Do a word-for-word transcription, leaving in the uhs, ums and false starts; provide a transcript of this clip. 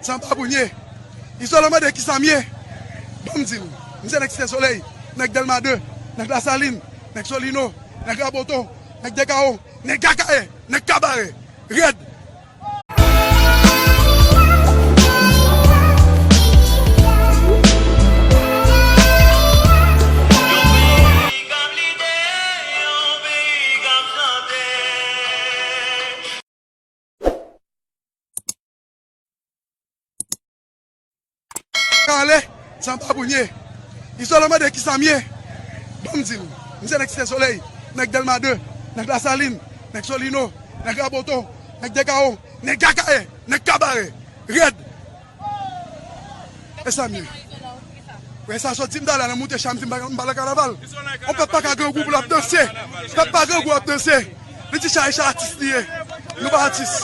Sa m pa pou n ye. Izolan mande kisa m ye. Ban m di l. M se nèg Site Solèy, nèg Dèlma de, nèg Lasalin, nèg Solino, nèg Raboto, nèg Dekawo, nèg Akayè, nèg Kabarè. Rèd. Ka ale, sa m pa pou n ye. Izolan mande kisa m ye. Ban m di l. M se nèg Site Solèy, nèg Dèlma de, nèg Lasalin, nèg Solino, nèg Raboto, nèg Dekawo, nèg Akayè, nèg Kabarè. Rèd. E sa m ye. Wè sa soti m talè nan moute chay m di m pa nan kanaval. On pèp pa ka grangou pou l ap danse. Pèp pa grangou ap danse. Li di chay chay atis li ye. Nou pa atis.